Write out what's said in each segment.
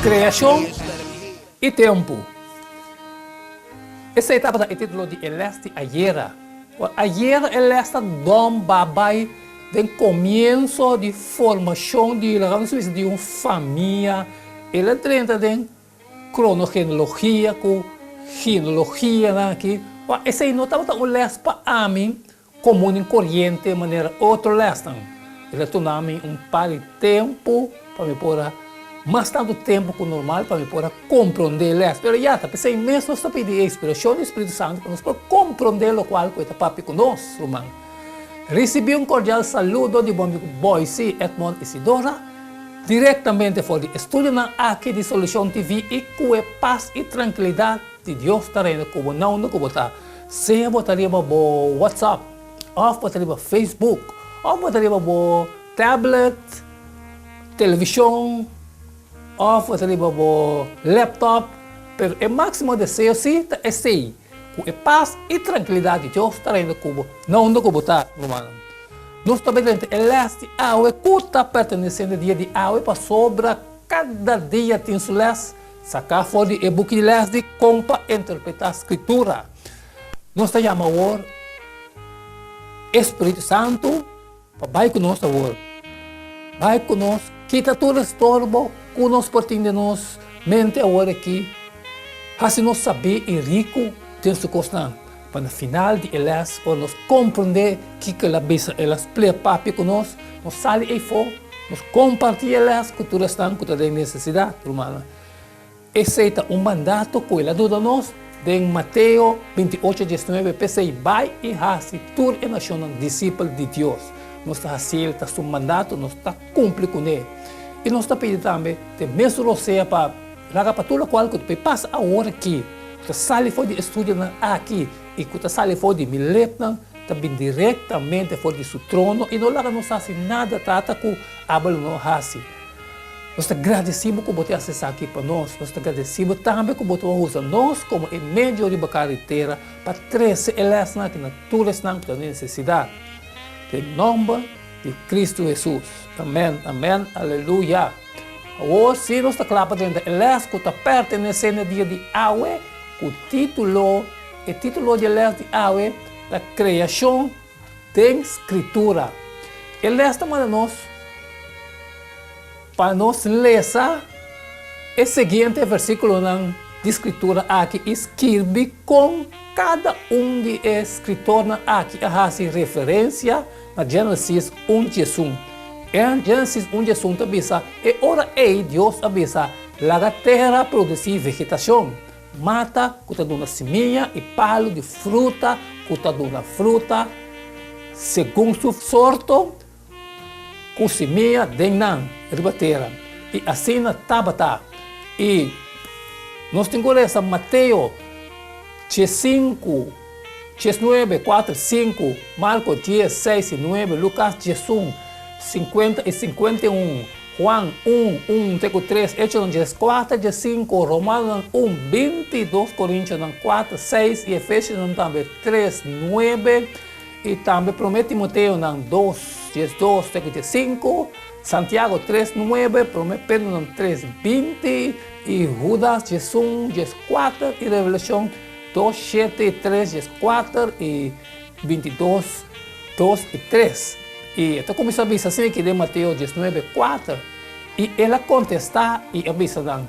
Kreashon i tempu. Esei tabata e título di e lès di ayera. Ayera e lès ta dòmba bai den komienso di formashon di, laga nos bisa, di un famia. El a drenta den kronogenealogia ku genealogianan aki. Esei no tabata un lès pa ami Komun i koriente manera otro lèsnan. E ta tuna mi un par di tempu pa mi por a, mas tantu tempu ku normal pa mi por a komprondé e lès. Pero ya, ta p'esei mes nos ta pidi e inspirashon di Spiritu Santu pa nos por komprondé lokual ku e ta papia ku nos, ruman. Risibí un kordial saludo di bo amigu Boyce Edmond Isidora, direktamente for di estudionan aki di Solushon TV i ku e pas i trankilidat di Dios ta reina ku bo na unda ku bo ta. Sea bo ta riba bo WhatsApp òf bo ta riba Facebook òf bo ta riba bo tablet, televishon òf bo ta riba bo laptop, pero e máksimo deseo sí ta esei, ku e pas i trankilidat di Dios ta reina ku bo na unda ku bo ta, rumannan. Nos ta bai drenta e lès di awe ku ta pertenesé na dia di awe pasobra kada dia tin su lès. Saká for di e buki di lès di Kon pa Interpretá Skritura. Nos ta yama awor e Spiritu Santu pa bai ku nos awor. Bai ku nos, kita tur estorbo ku nos por tin den nos mente awor aki. Hasi nos sabí i riku den su kosnan, pa na final di e lès ora nos komprondé kiko el a bisa, el a splea papia ku nos, nos sali eifó. Nos kompartí e lès ku tur esnan ku ta den nesesidat, rumannan. Esei ta un mandato ku el a duna nos den Mateo 28, 19, P'esei bai i hasi tur e nashonnan disipel di Dios. Nos ta hasi el, ta su mandato, nos ta kumpli kuné. I nos ta pidi tambe den mesun rosea pa laga pa tur lokual ku ta por pasa awor aki, ku ta sali for di e studionan aki i ku ta sali for di mi lepnan, Ta bin direktamente for di su trono i no laga nos hasi nada, Tata, ku abo lo no hasi. Nos ta gradisí bo ku bo ta hasi esaki pa nos. Nos ta gradisí bo tambe ku bo ta usa nos komo e medio riba kara di tera pa trese e lèsnan aki na tur esnan ku ta den nesesidat. Den nòmber di Kristu Hesus. Amèn, amèn, aleluya. Awor sí nos ta kla pa drenta e lès ku ta pertenesé na e dia di awe ku título. E título di e lès di awe ta Kreashon den Skritura. E lès ta manda nos pa nos lesa e siguiente versíkulonan di Skritura aki i skirbi kon kada un di e skritornan aki a hasi referensia na Génesis un diesun. Génesis un diesun ta bisa, E ora ei Dios a bisa, Laga tera produsí vegetashon. Mata ku ta duna simia i palu di fruta ku ta duna fruta segun su sorto, ku simia den nan riba tera. I asina tabata. I nos tin ku resa Mateo diesinku, diesnuebe, kuater, sinku, Marko dies, seis i nuebe, Lukas diesun, sinkuenta i sinkuenta i un. Juan un, un te ku tres, Echonan dieskuater, diesinku, Romanonan un, 22, Korintionan kuater, seis i Efesionan tambe tres, nuebe, i tambe Promé Timoteonan dos, 12 te ku 15, Santiago tres, nuebe, Promé Pedronan tres, 20 i Hudas 11, 14 i Revelashon dos, shete i tres, 14 i 22, dos i tres. I e ta kuminsá bisa asina aki den Mateo 19, kuater, I el a kontestá i a bisa nan,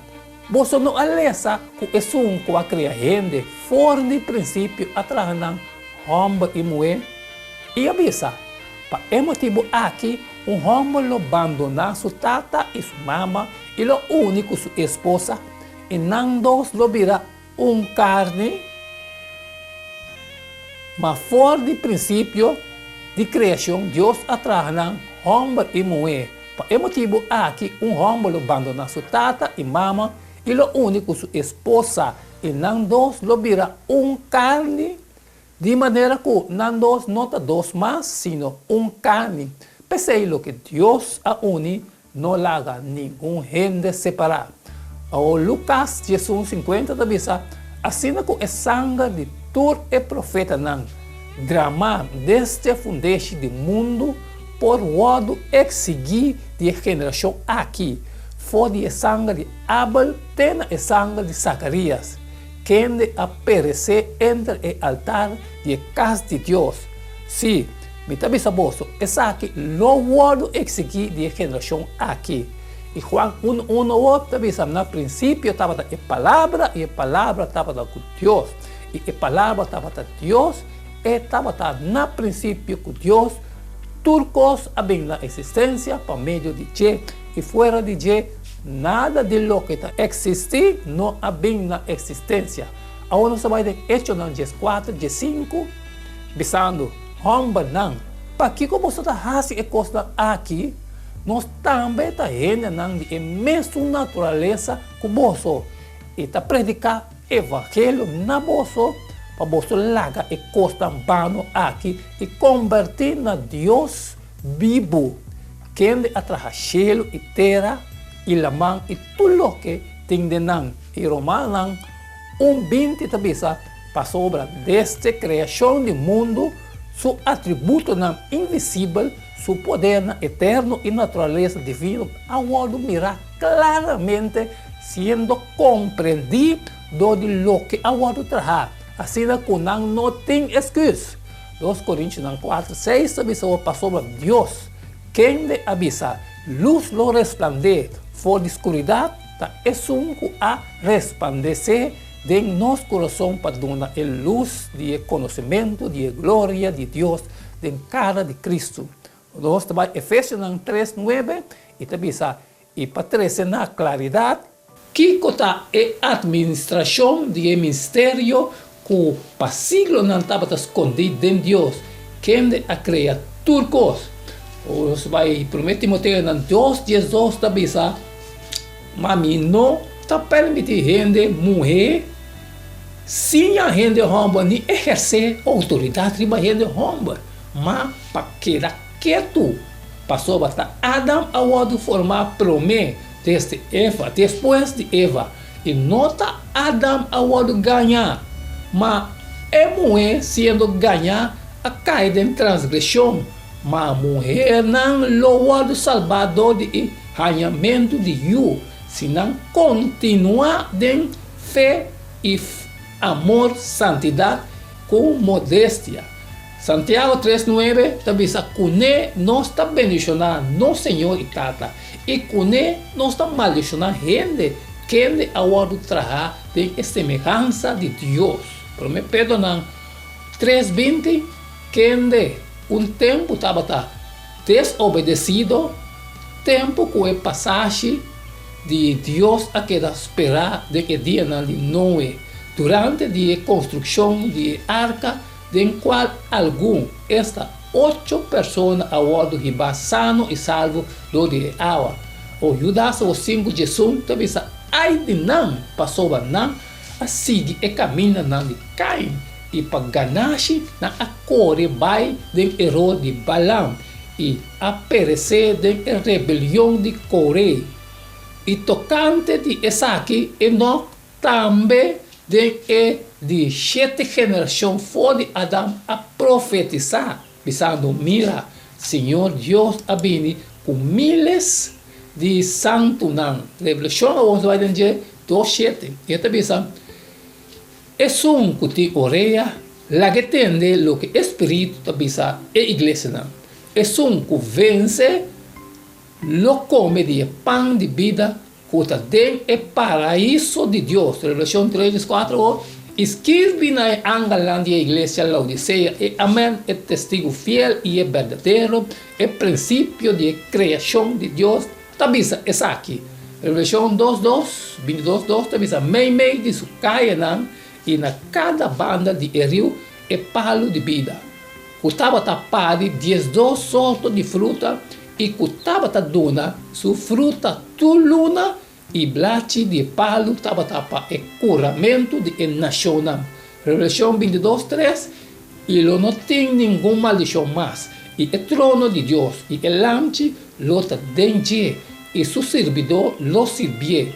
Boso no a lesa ku esun ku a kria hende for di prinsipio a traha nan hòmber i muhé? I a bisa, Pa e motibu aki un hòmber lo bandoná su tata i su mama i lo uni ku su esposa, i nan dos lo bira un karni, ma for di prinsipio di kreashon Dios a traha nan hòmber i muhé. Pa e motibu aki un hòmber lo bandoná su tata i mama i lo uni ku su esposa, i nan dos lo bira un karni, di manera ku nan dos no ta dos mas, sino un karni. P'esei loke Dios a uni, No laga ningun hende separá. Awor Lukas 11, 50 ta bisa, Asina ku e sanger di tur e profetanan dramá desde fundeshi di mundu por wòrdu eksigí di e generashon aki, for di e sanger di Abel te na e sanger di Zakarias, kende a peresé entre e altar di e kas di Dios. Sí, mi ta bisa boso, esaki lo wòrdu eksigí di e generashon aki. I Juan unu unu awor ta bisa, Na prinsipio tabata e Palabra, i e Palabra tabata ku Dios, i e Palabra tabata Dios, e tabata na prinsipio ku Dios, tur kos a bin na eksistensia pa medio di dje, i fuera di dje nada di loke ta eksistí no a bin na eksistensia. Awor nos ta bai den Echonan dieskuater, diesinku, bisando, Hòmbernan, pakiko boso ta hasi e kosnan aki? Nos tambe ta hendenan di e mesun naturalesa ku boso, i ta prediká evangelio na boso pa boso laga e kosnan bano aki i kombertí na Dios bibu, kende a traha shelu i tera i laman i tur loke tin den nan. I Romanonan un 20 ta bisa, Pasobra desde kreashon di mundu su atributonan invisibel, Su podernan eterno i naturalesa divino a wòrdu mirá klaramente siendo komprendí dor di loke a wòrdu trahá, asina ku nan no tin esküs. Dos Korintionan kuater, seis ta bisa bo pasobra Dios, kende a bisa, Lus lo resplandé for di skuridat, ta esun ku a resplandesé den nos kurason pa duna e lus di e konosementu di e gloria di Dios Den kara di Kristu. Nos ta bai Efesionan tres nuebe i ta bisa, I pa trese na klaridat, kiko ta e atministrashon di e misterio ku pa siglonan tabata skondí den Dios, kende a krea tur kos. Nos ta bai Promé Timoteonan dos 12 ta bisa, Ma mi no ta permití hende muhé siña hende hòmber ni ehersé outoridat riba hende hòmber, ma pa keda ketu, pasobra ta Adam a wòrdu formá promé desde Eva, despues di Eva, i no ta Adam a wòrdu gañá, ma e muhé siendo gañá a kai den transgreshon. Ma muhernan lo wòrdu salbá dor di e hañamentu di yu, si nan kontinuá den fe i amor, santidat ku modestia. Santiago tres nuebe ta bisa, Kuné nos ta bendishoná nos Señor i Tata, i kuné nos ta maldishoná hende kende a wòrdu trahá den e semehansa di Dios. Promé Pedronan tres 20. Kende un tempu tabata desobedesido, tempu ku e pasashi di Dios a keda sperá den e dianan di Noe, durante di e konstrukshon di e arka, den kual algun, esta ocho persona a wòrdu hibá sano i salvo dor di e awa. O Judas o sinku djesun ta bisa, Ai di nan, pasobra nan a sigui e kamindanan di Kain, I pa ganashi nan a kore bai den eror di Balaam i a peresé den e rebelion di Koré. I tokante di esaki Enok tambe den e di shete generashon for di Adam a profetisá, bisando, Mira, Señor Dios a bini ku míles di santunan. Revelashon awor nos bai den dje dos shete, i e ta bisa. Esun ku tin orea, laga e tende loke e Spiritu ta bisa e iglesianan. Esun ku vense lo kome di e pan di bida ku ta den e paraiso di Dios. Revelashon tres dieskuater o I skirbi na e angelnan di e iglesia Laodisea, E Amen, e testigu fiel i e berdadero, e prinsipio di e kreashon di Dios, Ta bisa esaki. Revelashon dos dos, bintidos dos ta bisa, Meimei di su kayanan i na kada banda di e riu e palu di bida, ku tabata pari 12 sorto di fruta i ku tabata duna su fruta tur luna, i blachi di e palu tabata pa e kuramentu di e nashonnan. Revelashon bintidos tres, I lo no tin ningun maldishon mas, i e trono di Dios i e Lamchi lo ta den dje, i su sirbidó lo sirbié.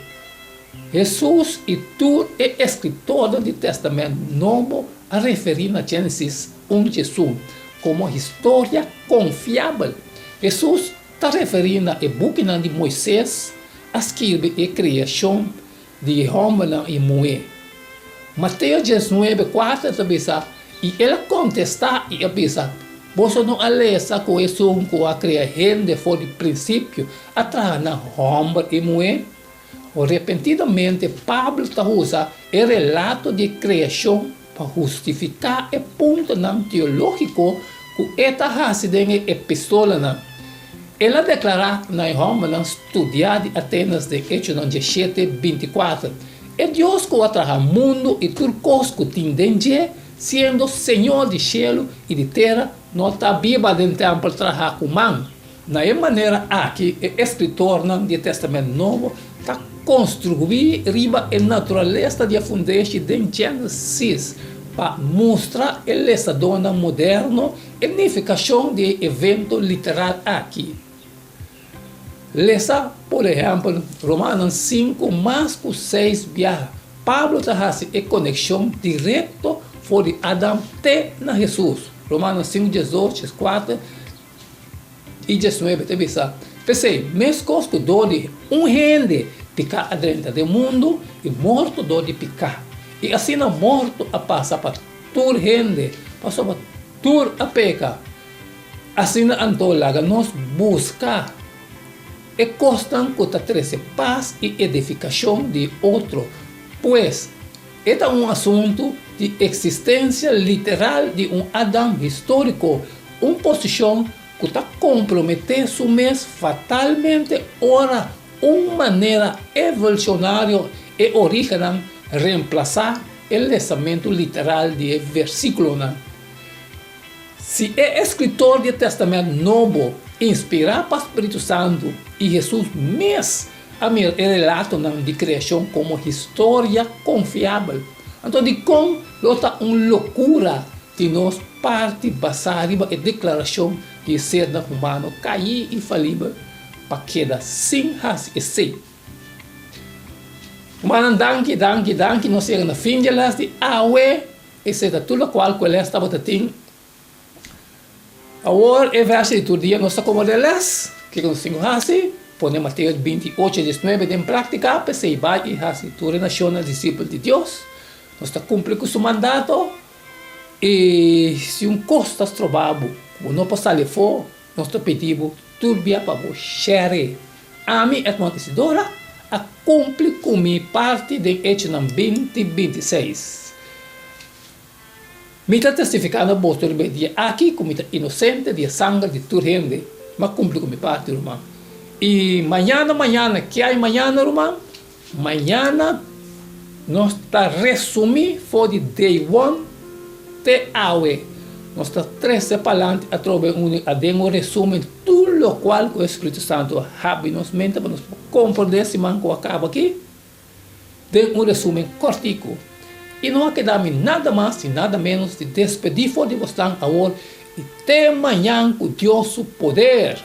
Hesus i tur e eskritornan di Tèstamènt Nobo a referí na Génesis un djesun komo historia konfiabel. Hesus ta referí na e bukinan di Moises. a skirbi e kreashon di e hòmbernan i muhé. Mateo diesnuebe, kuater ta bisa, I el a kontestá i a bisa, Boso no a lesa ku esun ku a krea hende for di prinsipio a traha nan hòmber i muhé? Repentidamente Pablo ta usa e relato di e kreashon pa hustifiká e puntonan teológiko ku e ta hasi den e epistolanan. El a deklará na e hòmbernan studiá di Atenas den Echonan diesshete, bintikuater, E Dios ku a traha mundu i tur kos ku tin den dje, siendo Señor di shelu i di tera, no ta biba den tèmpel trahá ku man. Na e manera aki e eskritornan di e Tèstamènt Nobo ta konstruí riba e naturalesa di e fundeshi den Génesis pa mustra e lesadónan moderno e nifikashon di e evento literal aki. Lesa, por ehèmpel, Romanonan sinku mas ku seis biaha. Pablo ta hasi e konekshon direkto for di Adam te na Hesus. Romanonan sinku, diesdos, dieskuater. I diesnuebe ta bisa, P'esei, meskos ku dor di un hende piká a drenta den mundu, i morto dor di piká, i asina morto a pasa pa tur hende, pasobra tur a peka. Asina anto laga nos buska e kosnan ku ta trese pas i edifikashon di otro. Pues, e ta un asuntu di eksistensia literal di un Adam históriko, un posishon ku ta komprometé su mes fatalmente ora un manera evolucionario e orígennan remplasá e lesamentu literal di e versíkulonan. Si e eskritor di e Tèstamènt Nobo, inspirá pa spiritu santu i Hesus mes, a mira e relatonan di kreashon komo historia konfiabel, anto dikon lo ta un lokura di nos parti basá riba e deklarashon di e sernan humano kaí i falibel pa keda sin hasi esei? Rumannan, danki, danki, danki. Nos yega na fin di e lès di awe. Esei ta tur lokual ku e lès tabata tin. Awor e verso di tur dia nos ta komo den lès. Kiko nos tin ku hasi? Pone Mateo binti ocho diesnuebe den práktika, p'esei bai i hasi tur e nashonnan disipel di Dios. Nos ta kumpli ku su mandato. I si un kos ta stroba bo ku bo no por sali afó, nos ta pidi bo tur bia pa bo share. Ami, Edmond Isidora, a kumpli ku mi parti den Echonan binti bintiseis. Mi ta testifiká na boso riba e dia aki ku mi ta inosente di e sanger di tur hende. Mi a kumpli ku mi parti, ruman. I mañana, mañana, ke ai mañana, ruman? Mañana nos ta resumí for di day one te awe. Nos ta trese palanti atrobe un aden un resumen tur lokual ku e Spiritu Santu a habri nos mente pa nos por komprendé siman ku a kaba aki. Den un resumen kòrtiku, i no a keda mi nada mas i nada ménos di despedí for di bosnan awor i te mañan ku Dios su poder.